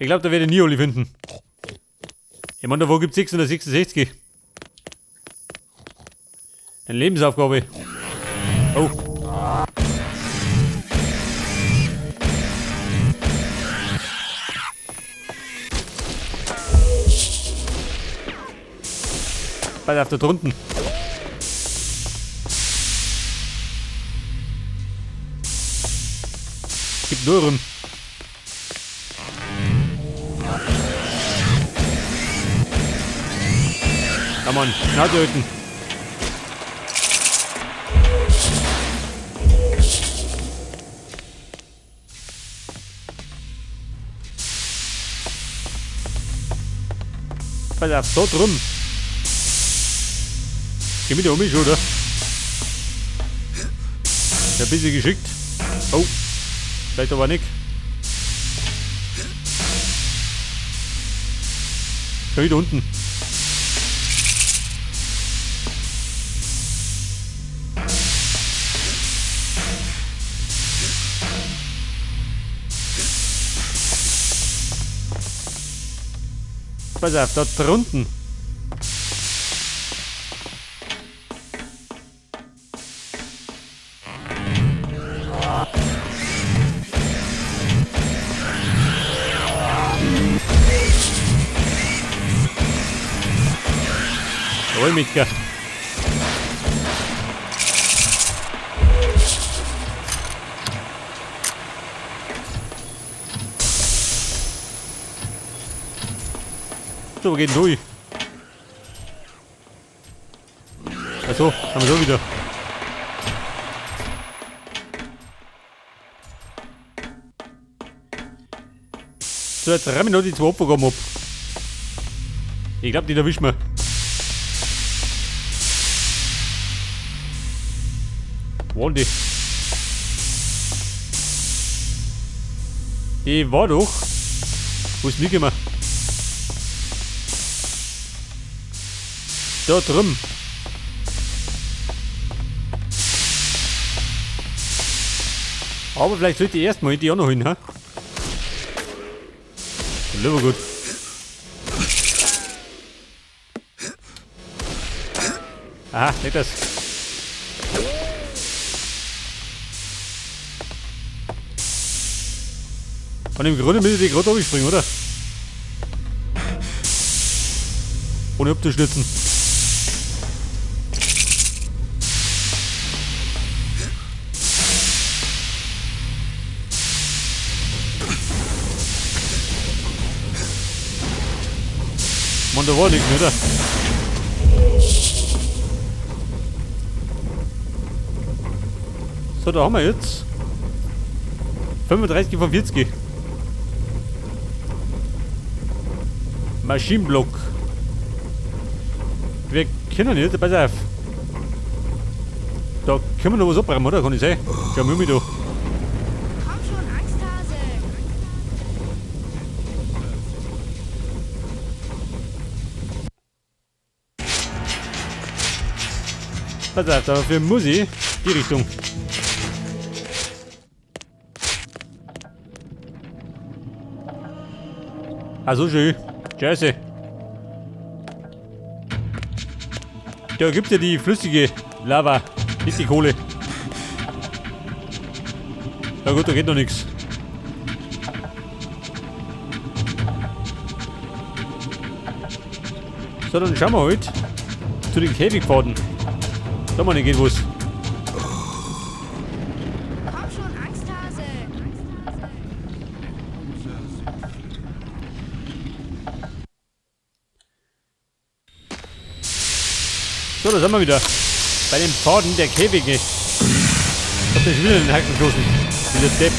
Ich glaube, da werde ich nie alle finden. Ich meine, davor gibt es 666. Eine Lebensaufgabe. Oh. Pass auf, da drunten. Gibt nur rum. Come on, Schnauze halten. Pass auf, da drum. Geh mit der um mich, oder? Ja, ein bisschen geschickt. Oh, vielleicht aber nicht. Schon wieder unten. Pass auf, da drunten. Jawohl, Mitka. So, wir gehen durch. Achso, haben wir so wieder. So, jetzt rammen wir noch die zwei Opfergaben ab. Ich glaube, die erwischen wir. Wo waren die? Die war doch. Wo ist mitgekommen? Da drüben. Aber vielleicht sollte ich erstmal die auch noch hin, ha? Lieber gut. Aha, nicht das. Und im Grunde müsste ich gerade springen, oder? Ohne abzustürzen. Mann, da war nichts mehr, oder? So, da haben wir jetzt 35 von 40. Maschinenblock. Wir können nicht, pass auf. Da können wir noch was abräumen, oder? Kann ich sein? Schau mal mit da. Komm schon, Angsthase. Pass auf, dafür muss ich die Richtung. Ah, so schön. Scheiße. Da gibt's ja die flüssige Lava, nicht die Kohle. Na gut, da geht noch nichts. So, dann schauen wir halt zu den Käfigpfaden. Da mal nicht geht was. Komm schon, Angsthase. So, da sind wir wieder. Bei den Pfaden der Käfige. Ich hab den schon wieder in den Hacken geschossen. Dieser Depp.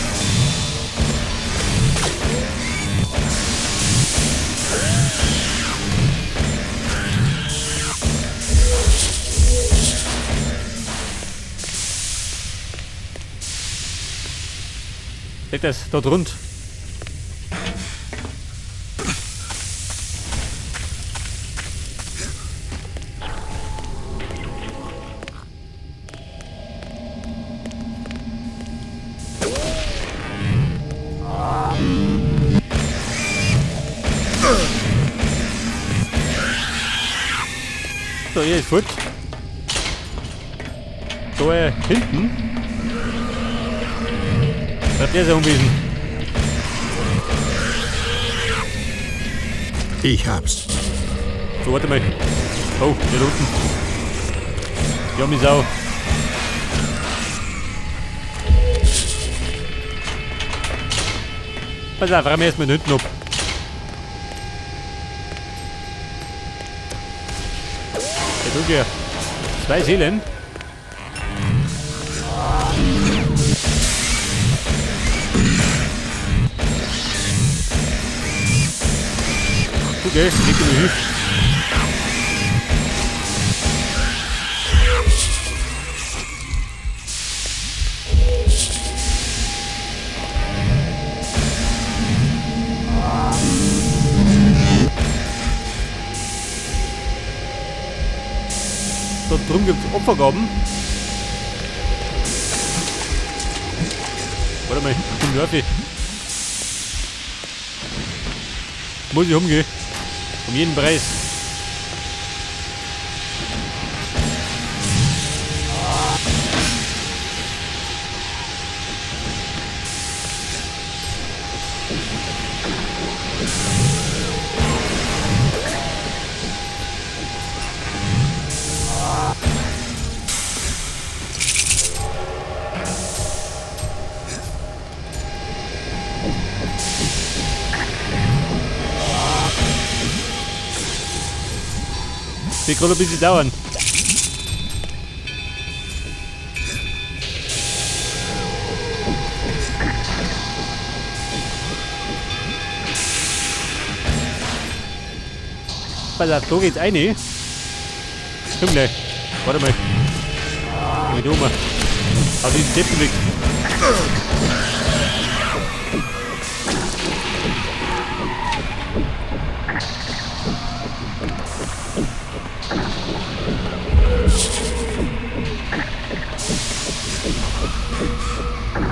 Seht das dort rund? Da, er ist fort. Da hinten. Bleibt der sein Unwesen. Ich hab's. So, warte mal. Oh, der da unten. Ja, mi Sau. Pass auf, räum erstmal hinten ab. Der tut ja. 2 Seelen. Okay, leg dich mal hin. Da drum gibt's Opfergaben. Warte mal, zum Murphy. Muss ich umgehen. Um jeden Preis. Wird gerade ein bisschen dauern. Pass auf, da geht's rein. Komm gleich. Warte mal. Komm ich da um. Hau diesen Deppen weg.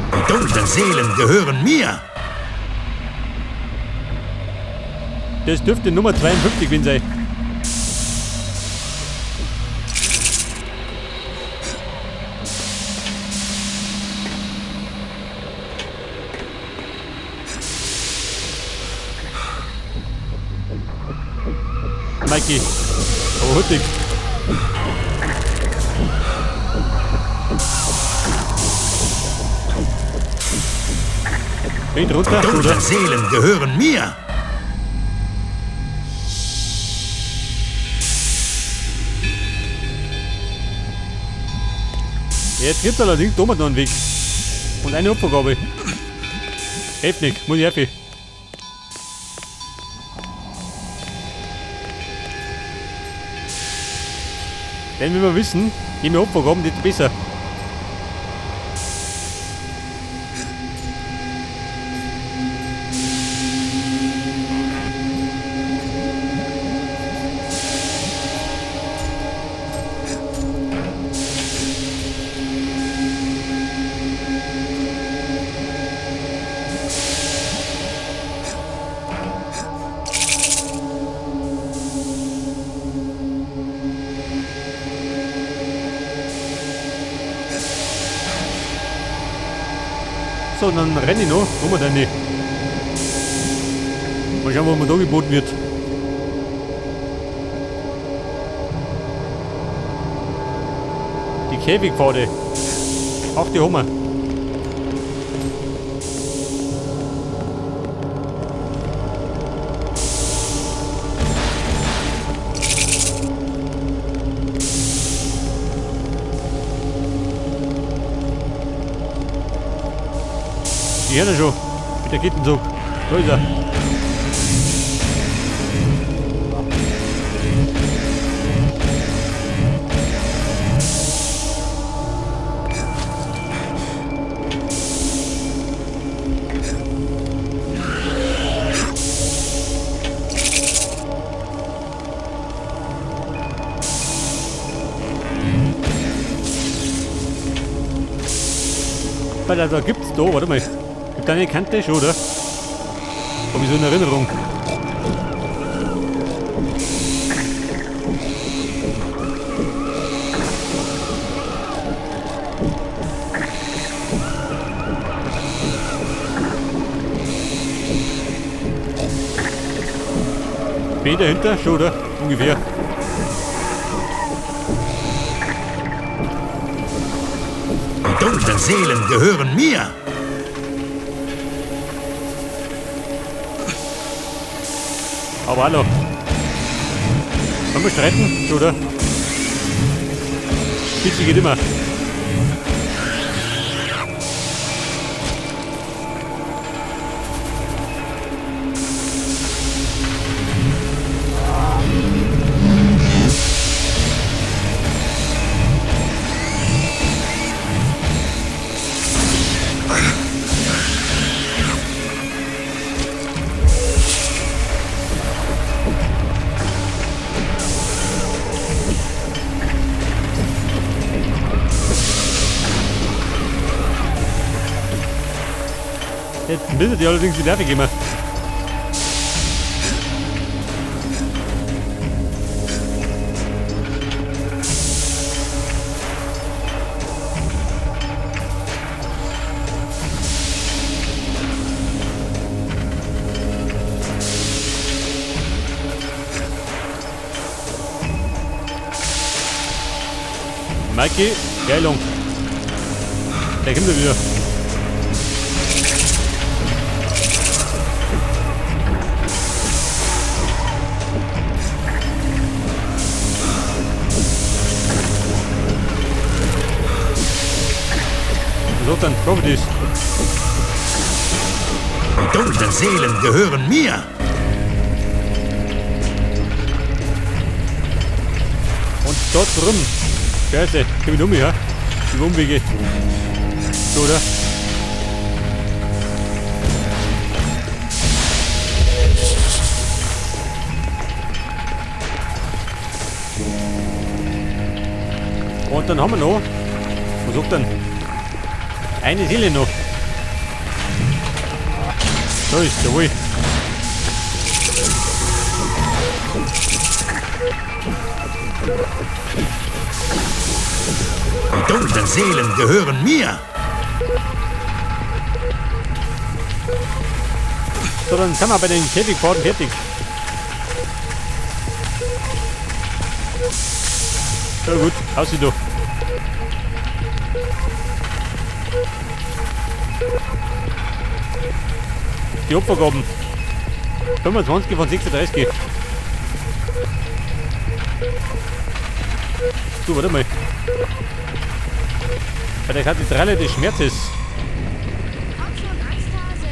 Die dunklen Seelen gehören mir. Das dürfte Nummer 52 gewesen sein. Mikey, aber hurtig. Bin runter, Die dunklen oder? Seelen gehören mir. Jetzt gibt's allerdings da noch einen Weg. Und eine Opfergabe. Hilft nicht, muss ich helfen. Denn wie wir wissen, je mehr Opfergaben, desto besser. So, dann renne ich noch. Wo wir denn nicht? Mal schauen, was mir da geboten wird. Die Käfigpfade. Auch die haben wir. Die hören schon. Mit der Kettenzug. Da ist er. Weil da gibt's da, warte mal. Gibt eine Kante schon, oder? Hab ich so in Erinnerung. B dahinter? Schon, oder? Ungefähr. Die dunklen Seelen gehören mir. Aber hallo. Wollen wir streiten? Schon, oder? Spitze geht immer. Jetzt müssen die allerdings die Nerven geben. Mikey, Geilung. Der kommt er wieder. So, dann Properties. Die dunklen Seelen gehören mir. Und dort rum. Scheiße, komm ich um mich, ja? Über Umwege. So, oder? Und dann haben wir noch. Was sagt denn? Eine Seele noch. So ist jawohl. Die dunklen Seelen gehören mir. So, dann sind wir bei den Käfigpfaden fertig. So gut, aussieht doch. Die Opfergaben. 25 von 36. Du, warte mal. Bei der Kathedrale des Schmerzes. Komm schon, Angsthase.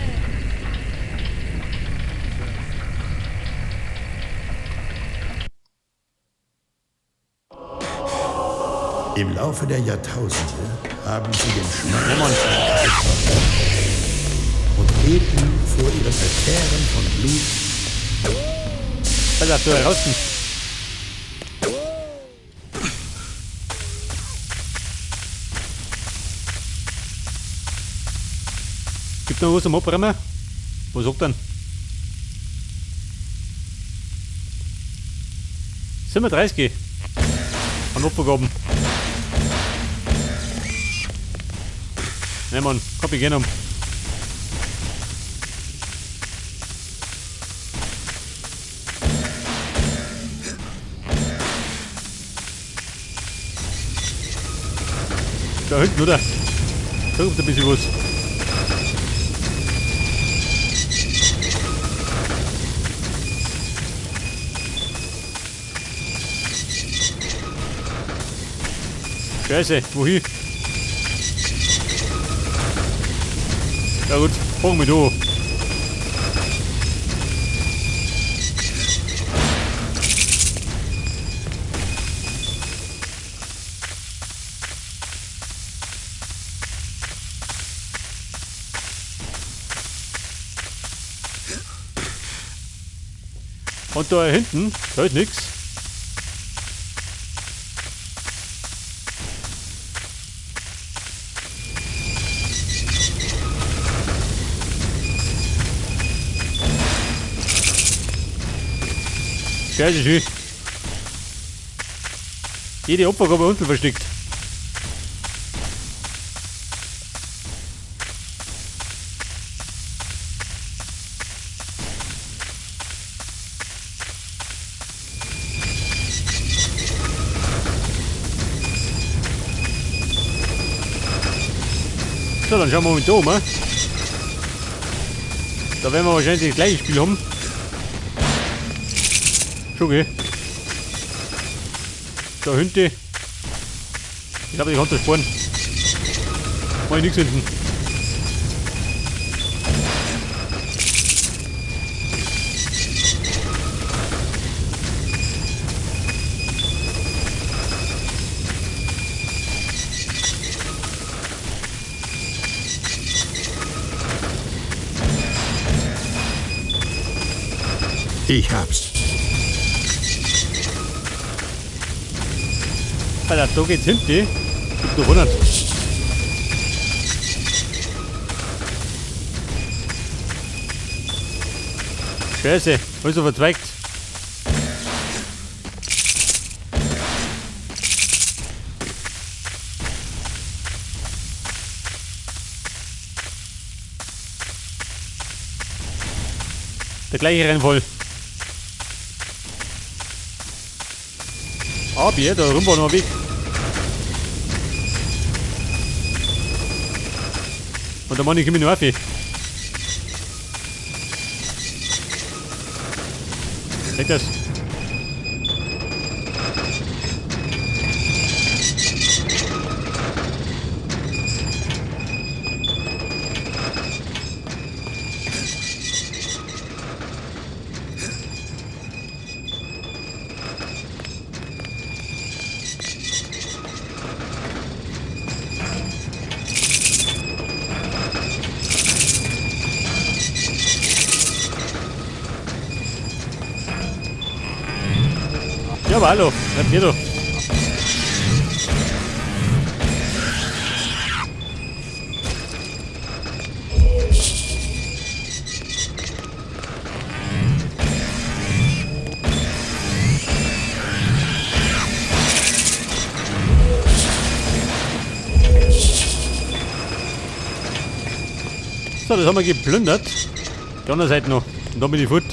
Im Laufe der Jahrtausende haben sie den Schmerz Ja, Mann. und beten vor ihren Altären von Blut. Pass auf, du raus. Gibt noch was zum Abräumen? Was sagt denn? 37 an Opfergaben. Ne Mann, hab ich genommen. Da hinten, oder? Da kommt ein bisschen was. Scheiße, wohin? Ja gut, fang mich an. Und da hinten, da ist nix. Scheiße, schön. Jede Opfergabe unten versteckt. So, dann schauen wir mal da um. Da werden wir wahrscheinlich das gleiche Spiel haben. Schon, gell? Da hinten. Ich glaube, ich kann das sparen. Mach ich nichts hinten. Ich hab's. Alter, da geht's hinten. Gibt noch 100. Scheiße, alles so verzweigt. Der gleiche Rennvoll. Aber da rum war noch ein Weg. Und der Mann, ich komme noch auf. Seht das? Ja, aber hallo, bleib hier doch. So, das haben wir geplündert. Die andere Seite noch. Und da bin ich fort.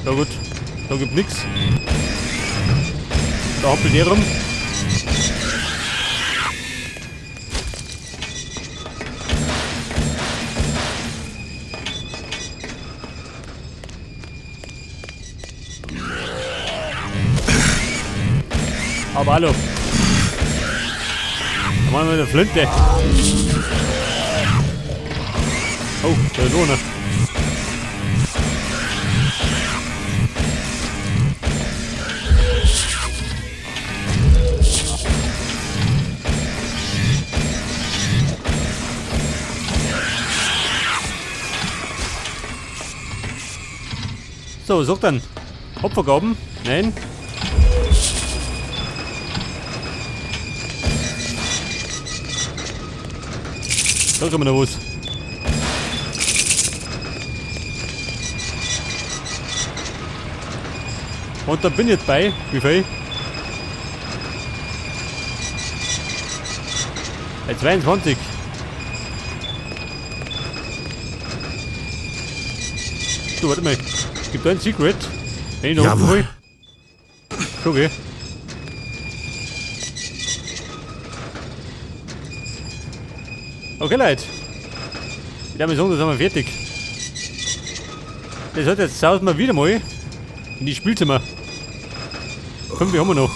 Ja gut, da gibt nix. Da hoppelt der rum. Aber hallo. Da machen wir eine Flinte. Oh, da ist ohne. So, was sagt dann? Opfergaben? Nein. Da kommt noch was. Und da bin ich jetzt bei. Wie viel? Bei 22. Du, warte mal. Gibt da ein Secret? Wenn ich noch Jawohl. hol. Okay. Okay, Leute. Ich würde sagen, das haben wir fertig. Das hat jetzt sausen wir wieder mal in die Spielzimmer. 5 haben wir noch.